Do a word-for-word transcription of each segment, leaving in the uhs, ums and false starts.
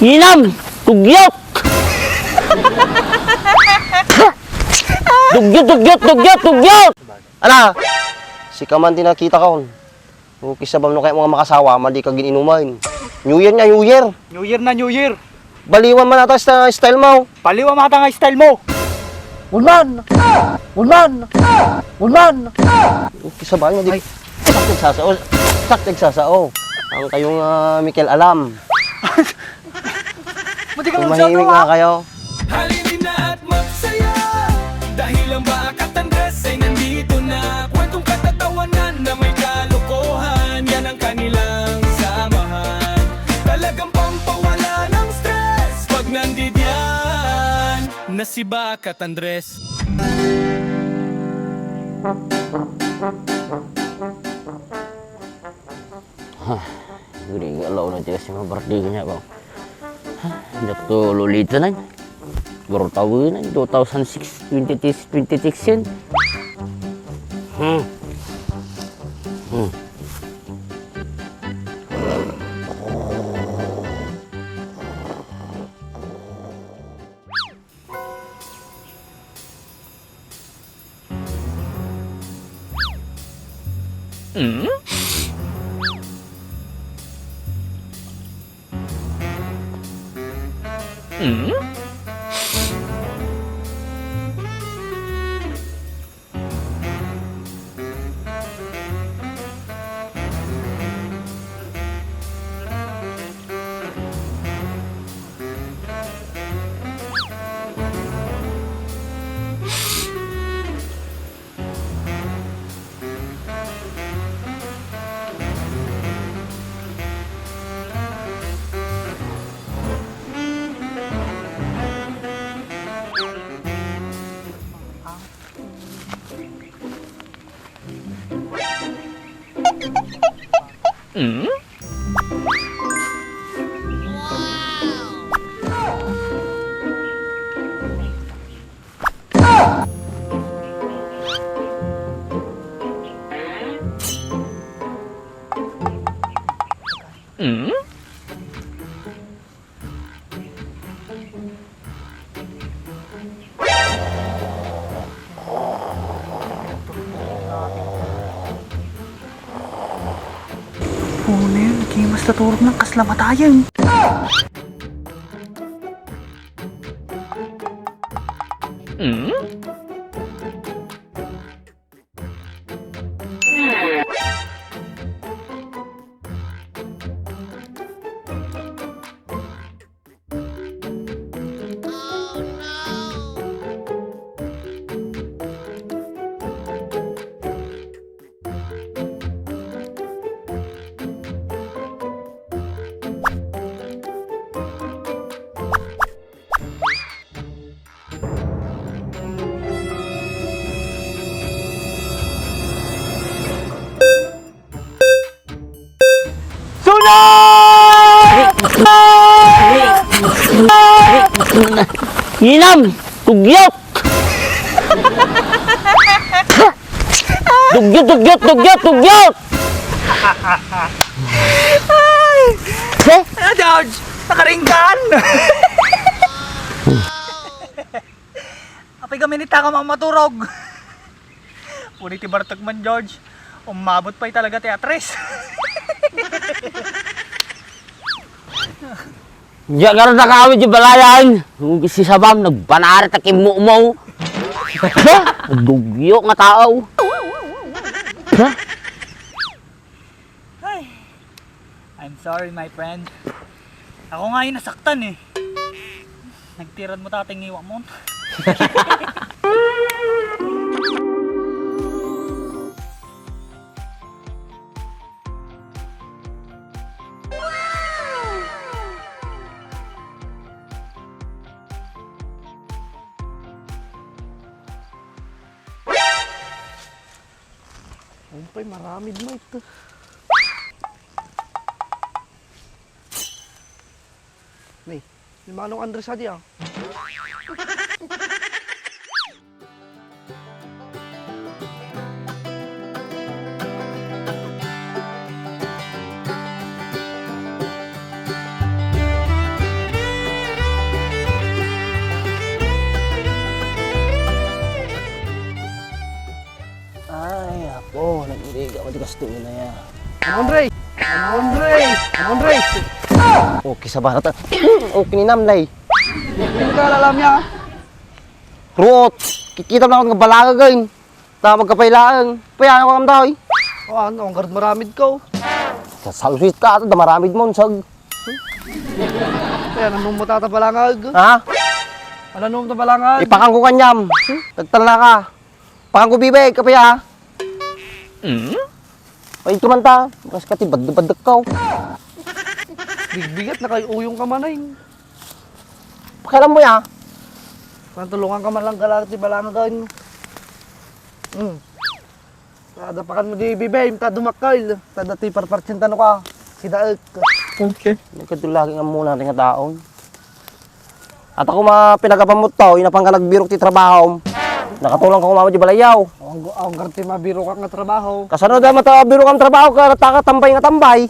Inam! Dugyot! Dugyot, dugyot, dugyot, dugyot! Ala! Sika man ti nakitakon. Ukis sabam no kayat mo nga makasawa, madi ka gin-inuman. New Year nga, New Year! New Year na, New Year! Baliwan man ata sta-, style mo. Baliwan man ata nga style mo. Unman! Unman! Unman! Ukis sabam, madi. Ay. Sakit sasao. Sakit sasao. Ang kayong, ah, Mikel Alam. Madi ka Tumahimik nga kayo. Halina at magsaya. Dahil ang Bakat Andres ay nandito na. Kwentong katatawanan na may kalokohan. Yan ang kanilang samahan. Talagang pampawala ng stress pag nandidiyan na si Bakat Andres. Ha, guri nga law na ti kasi mabarding niya ba? Ha, diak to lolita na. Baru taon na, two thousand six, twenty-six, twenty-six yan. Hmm. Hmm. Puno yun, nagimas na turog ng kaslamatayan. Sunod! Inam! Tugyot! Dugyot, dugyot, dugyot, dugyot! Ay! Eh? Ah, George! Nakaringgan! Apay kami ni takam a maturog. Pudi ti bartek man, George. Umabot pay talaga ti atres. Diak ngarud nakaamin ti balayan. Sisabam, nagbanarit a kimmumo. Ha? Dugyo nga tao. Ha? Ay. I'm sorry, my friend. Ako nga yung nasaktan eh. Nagtirad mo tatay ngiwa mo. Umpay, maramid mo ito. Ni, ni Manong Andres adi, ah. Ina ya. Andre! Andre! Andre! Okay, sa barata. Okay ni Namlay. Hindi ka alam niya. Ruot, kikita mo na akong balagagain. Ta magkapailaang. Payaan ko ang daw, eh. O, ano, ang guard maramid ko. Sa salsit ka, ato, da maramid mo, sag. Kaya, ano mo tatabalangag? Ha? Ano mo tabalangag? Ipakang ko kanyam. Tagtala ka. Pakang ko bibig, kapay, ha? Hmm? Ay, ito man ta. Mas ka, tibad-, tibad-, ka, oh. Bigbigat na kayo, uyong ka man, ay. Pakialam mo, ya. Pantulungan ka man lang, galati, balangan. Hmm. Tadapakan mo di bibay, ta dumakkel. Tadati parpartsinta no ka. Sidaek. Okay. Nagkadulagi nga muna rin nga taon. At ako ma-, pinagapamot to, inapang ka nagbirok ti trabaho. Nakatulang ka kumama di balayaw. Ang, ang garti mabirok nga trabaho. Kasano da mata birok ang trabaho ka, nataka tambay nga tambay.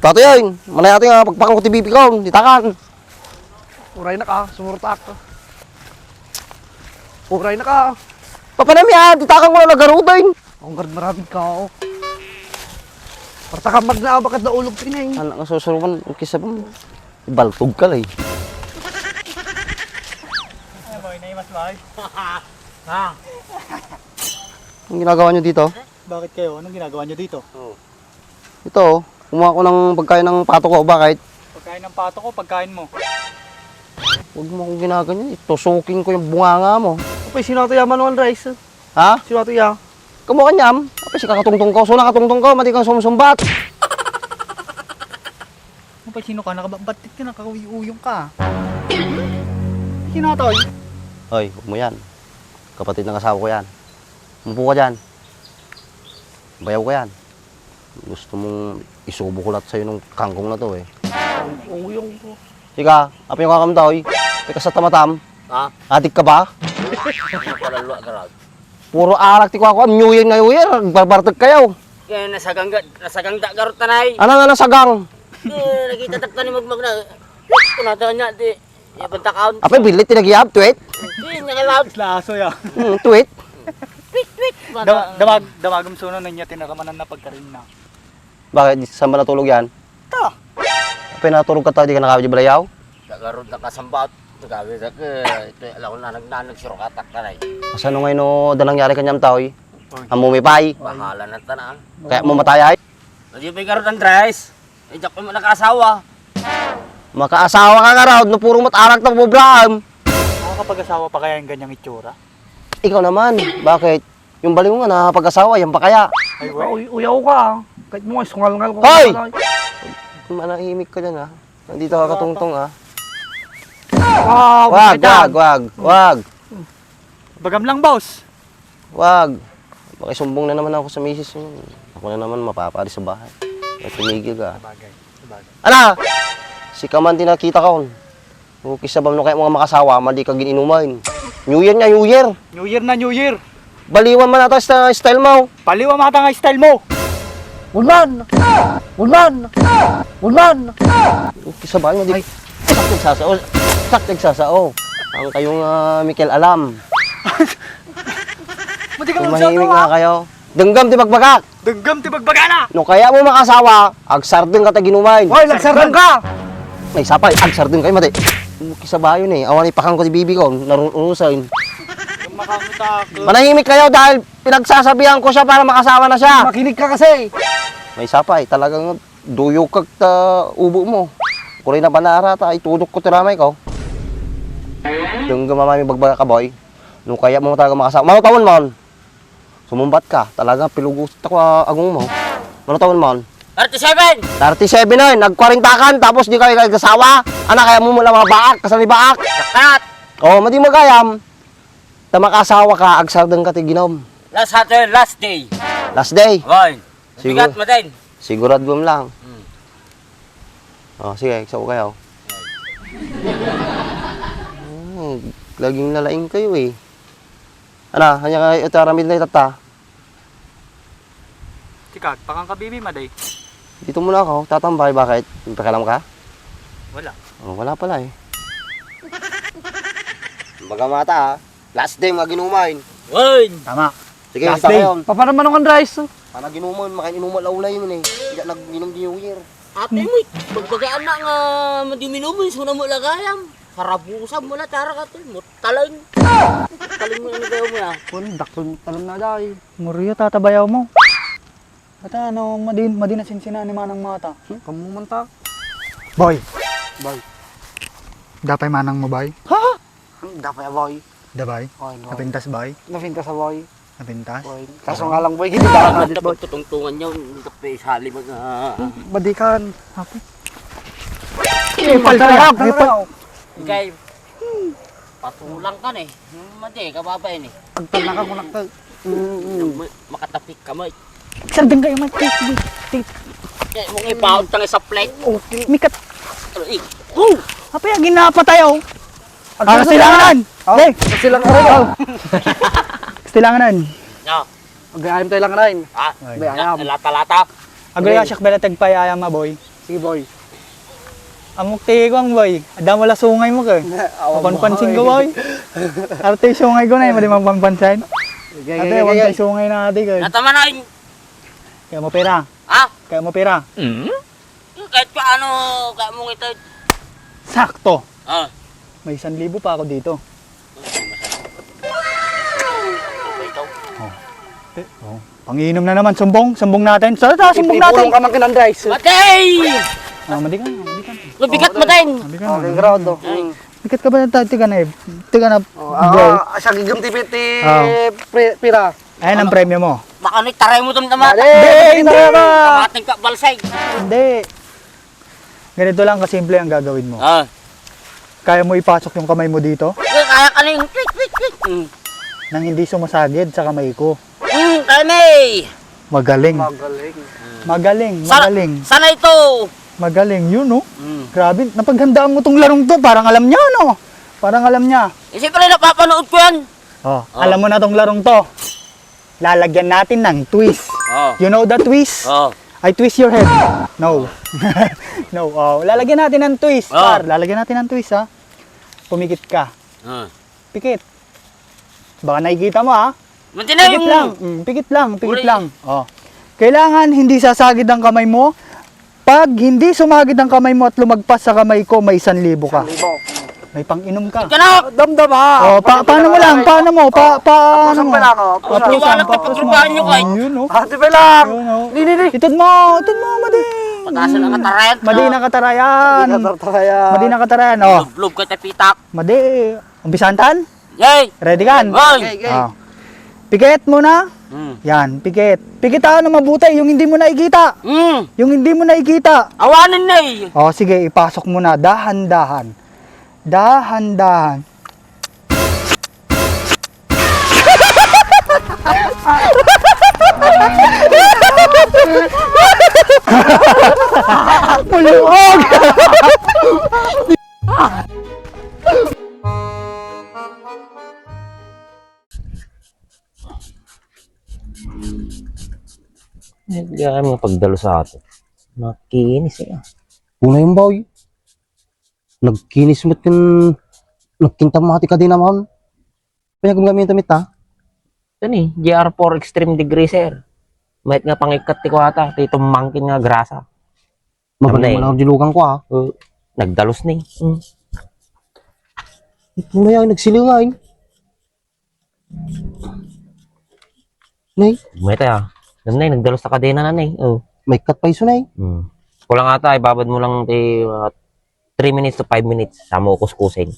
Tato yan, manay ato nga pagpakang ko ti bibig ko, ditakan. Uray na ka, sumurtak. Uray na ka. Papanam yan, ditakan ko na nagarudain. Ang guard maraming kao. Parta ka magnaaba ka daulog pinay. Anak nga susuruman, ang kisa ba mo? Ibaltog ka, lay. Ay, boy, naimas, boy. Ha? Ang ginagawa nyo dito? Bakit kayo? Anong ginagawa nyo dito? Ito, oh. Kumuha ko ng pagkain ng pato ko. Bakit? Pagkain ng pato ko, pagkain mo. Huwag mo akong ginaganyan. Itusukin ko yung bunganga mo. Apay, sino ato yaman, Juan Rice? Ha? Sino ato ya? Kumuha ka niyam. Apay, si kakatungtong ko. So, nakatungtong ko. Mati kang sumsumbat. Apay, sino ka? Nakababatik ka, nakauyuyong ka. Sino ato, oy? Hoy, huwag mo yan. Kapatid ng asawa ko yan. Umupo ka dyan. Bayaw ka yan. Gusto mong isubo ko lahat sa'yo nung kangkong na to, eh. Uyong ko. Ika, apay yung kakamtaw, eh. Teka sa tamatam. Ha? Adik ka ba? Ano pala luwa, garag? Puro arak ti kuha ko. New Year nga New Year, barbartag kayo. Kaya nasagang ga-, nasagang da garot tanay. Ano nga nasagang? Eh, nakita tak tani magmag na. Kunata niya, di. Iya, bantakaon. Apay, bilit, tinagiyab, tuwit? Di, niya kailangan. Isla aso, ya. Hmm, tuwit. Tweet, tweet. Dawa-, dawag, dawagam suno na niya tinaramanan na pagkarin na. Bakit? Di, saan ba natulog yan? Ta. Apay, natulog ka ta, di ka nakawid di balayaw? Nagarod na kasambat. Nagawi sa ke, ito, alam ko na, nag-, na, nagsurukatak ka na eh. Asano ngay no, da nangyari kanyam tao, eh? Oy. Ang mumipay. Bahala na ta na. Kaya mo matayay? Hindi pa garod, Andres. Eh, diyak ko mo nakaasawa. Makaasawa ka nga raw, no puro mat-arak na pobraam. Nakakapag-asawa pa kaya yung ganyang itsura? Ikaw naman, bakit? Yung baliw nga, nakakapag-asawa, yan pa kaya? Ay, wait. Uy, uyaw ka, ah. Kahit mo nga, sungal-ngal ko. Hoy! Manahimik ka dyan, ah. Nandito ka katungtong, ah. Wow, wag, bakit yan? Wag, wag, wag. Bagam lang, boss. Wag. Makisumbong na naman ako sa misis mo. Ako na naman mapapari sa bahay. Ay, tumigil ka. Sabagay, sabagay. Ala! Sika man ti nakita ka, oh. Ukis na ba no kaya mga makasawa, madi ka gin-inuman. New Year na, New Year! New Year na, New Year! Baliwan man ata sa style mo. Baliwan man ata nga style mo. Unman! Unman! Unman! Ukis na ba, madi. Ay. Sak nagsasao. Sak nagsasao. Ang kayong, ah, Mikel alam. Madi ka lang sa mahimik nga kayo. Denggam ti bagbagak. Denggam ti bagbagana. No kaya mo makasawa, agsardeng ka ta ginumain. Hoy, nagsardeng ka! Ay, sapay, agsardeng kayo, mati. Kisabayo ni, awan ipakang ko ti bibi ko, narunusan. Manahimik kayo dahil pinagsasabihan ko siya para makasawa na siya. Makinig ka kasi. May sapay, talagang duyok kag ta ubo mo. Kuray na panara ta, itudok ko ti ramay ko. Denggam mamay bagbagak ka, boy. No kaya mo talaga makasawa. Mano taon mo? Sumumbat ka, talaga pilugutan ko, ah, agong mo. Ano taon mo? Thirty-seven! Thirty-seven na, nagkwarenta kan, tapos di ka nagkasawa. Anak, kaya mo mula mga baak, kasali baak. Sakat! Oo, madi magayam. Ta makasawa ka, agsardeng ka ti ginom. Last Saturday, last day. Last day? Hoy. Sigur-, bigat mo din. Sigurado mo lang. Hmm. Oh, sige, iksa ko kayo. Oh, laging nalaing kayo eh. Ana, kanya ka ito aramid na itata. Tikag, pakang ka bibi, maday. Dito muna ako, tatambay, bakit? May pakialam ka? Wala. Oh, wala pala eh. Baga mata, ah. Last day, mga ginumain. Wen! Tama. Sige, last play. Paano man ang rice? Para ginuman, makain-inuman laulay mo eh. Hindi nag-inom di New Year. Ate mo, eh. Pagbagaan na nga madi uminom, eh. Suna mo lagayam. Harabusan mo na, tara ka to. Mutalang. Talang mo, ano daw mo, ah? Kun, dakto mo talang na, day. Muriyo, tatabayaw mo. Ata, ano, madi, madi na sinsina ni Manang Mata. Hmm? Kamu man ta. Boy. Boy. Dapay manang mo, boy? Ha? Ang dapay, boy. Da, boy? Oy, boy. Napintas, boy? Napintas, boy. Napintas? Boy. Kaso nga lang, boy, hindi ka Dapat na, boy. Tutungtungan niya, hindi ka pa isali mag, ah. Badikan. Apo. Ipal ka lang. Ipal. Ikay, patulang ka na eh. Madi, kababay ni. Agtag na ka, kunak ka. Mm, mm. Ma-, makatapik ka, Mike. Sardeng kayo, Mike. Sige, sige. Eh, mong ipaon ka nga sa plate. Oh, mikat. Aray, oh! Apa yung ginapatay, oh? Ah, silangan! Oh, hey! Silang ka rin, oh. Silangan! No. Mag-ayam tayo lang, Ryan. Ha? Ay. Mag-ayam. Lata-lata. Agoy, okay. Asyak bala tagpayayam, ah, boy. Sige, boy. Amok ti kuan, boy. Adda mo la sungay mo, ka. Awan, mapanpansin ko, boy. Arte sungay ko na, eh, madi mapanpansin. Okay, okay, okay. Arte, awan tayo sungay na ate, ka. Nataman na yun. Kaya mo pera? Ha? Kaya mo pera? Mm? Kahit paano, kaya mong ito. Sakto. Ah. May isang libo pa ako dito. Ito. Oh. Eh, oh. Panginom na naman, sumbong. Sumbong natin. Sa, sa, sumbong natin. Ipulong ka man kinanday, sir. Matay! Ah, madi ka, madi ka. Mabigat, matay. Madi ka, okay, madi ka. Ground, oh. Ay. Mm. Bigat ka ba na tayo? Tiga na, eh. Tiga na, oh, bro. Ah, sa gigim ti, ti, ah, pre-, pira. Ayan ang premyo mo. Baka ni taray mo tum-, tama. Dali, hindi, hindi, hindi. Kamating ka, balsay. Hindi. Ganito lang kasimple ang gagawin mo. Ah. Kaya mo ipasok yung kamay mo dito? Eh, kaya ka na yung click, click, click. Mm. Nang hindi sumasagid sa kamay ko. Mm, kaya na eh. Magaling. Magaling. Magaling, sana, magaling. Sana ito. Magaling, yun, no? Mm. Grabe, napaghandaan mo tong larong to. Parang alam niya, no? Parang alam niya. Eh, siyempre, napapanood ko yan. Oh, oh, alam mo na tong larong to. Lalagyan natin ng twist. Oh. You know the twist? Oh. I twist your head. No. No. Oh, lalagyan natin ng twist, oh, par. Lalagyan natin ng twist, ha. Pumikit ka. Ah. Pikit. Baka nakikita mo, ha. Mantinay. Pikit lang. Mm, pikit lang, pikit lang. Oh. Kailangan hindi sasagid ang kamay mo. Pag hindi sumagid ang kamay mo at lumagpas sa kamay ko, may isang libo ka. Isang libo. May pang-inom ka. Ikaw na! Damdama! Oh, pa-, paano mo lang? Paano mo? Pa-, paano mo? Apusan pa lang, oh. Apusan. Apusan, apusan. Paglubahan nyo, kay. Yun, oh. Ah, di ba lang? Yun, oh. Ni, ni, ni. Itod mo, itod mo, madi. Patasan ang katarayan. Madi na katarayan. Madi na katarayan. Madi na katarayan, oh. Lublob ka, tapitak. Madi. Umpisahan tan? Yay! Ready kan? Hoy! Okay, okay. Ah. Pikit muna. Hmm. Yan, pikit. Pikit ano mabuti, yung hindi mo nakikita. Hmm. Yung hindi mo nakikita. Awanan na eh. Oh, sige, ipasok mo na. Dahan-dahan. Dahan-dahan. Puluog! Ay, di kami pagdalo sa atin. Makinis eh. Una yung boy. Nagkinis mo kin-, nagkintamati ka din naman. Panyagam kami ito, mita? Ito ni, G R four Extreme Degreaser. Mayat nga pangikat ti kuwata, ti tumangkin nga grasa. Magaling. Ano na eh? Mo na ang dilugan ko, ah. Uh, nagdalos ni. Mm. Ito na yan, nagsilingan. Nay? Mayat, ah. Ano na eh, nagdalos na kadena na, nay. Oh. May cut pa iso, nay. Hmm. Kulang ata, ibabad mo lang ti, uh, three minutes to five minutes. Sa mo kuskusin.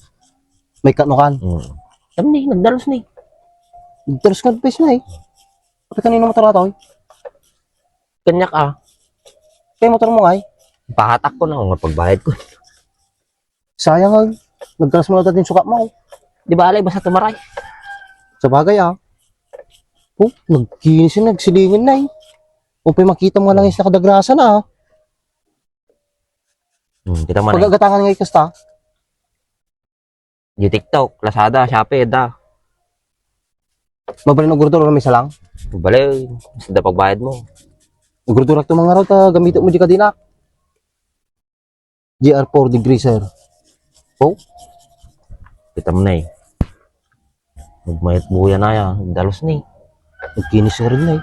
May cut no kan? Hmm. Tam ni, nagdalos ni. Nagdalos ka pa iso, nay. Kapag kanino motor ato, eh? Kanyak, ah. Kaya motor mo, ay? Pahatak ko na kung pagbayad ko. Sayang, ay. Nagkalas mo na dati yung sukat mo, ay. Di ba, alay, basta tumaray. Sa bagay, ah. Oh, nagkinis yun, nagsilingin na, eh. O, pa makita mo nga lang yung nakadagrasa na, ah. Hmm, kita mo na, eh. Pagagatangan nga ikasta. Di TikTok, Lazada, Shopee, da. Mabalin, ugurdur, may salang? Mabalin, basta da pagbayad mo. Ugurdur, ak tumangaraw, ta gamit mo di kadina. G R four Degreaser. Oh? Kita mo na eh. Nagmayat buya na ya, nagdalus ni. Nagkinis nga rin na eh.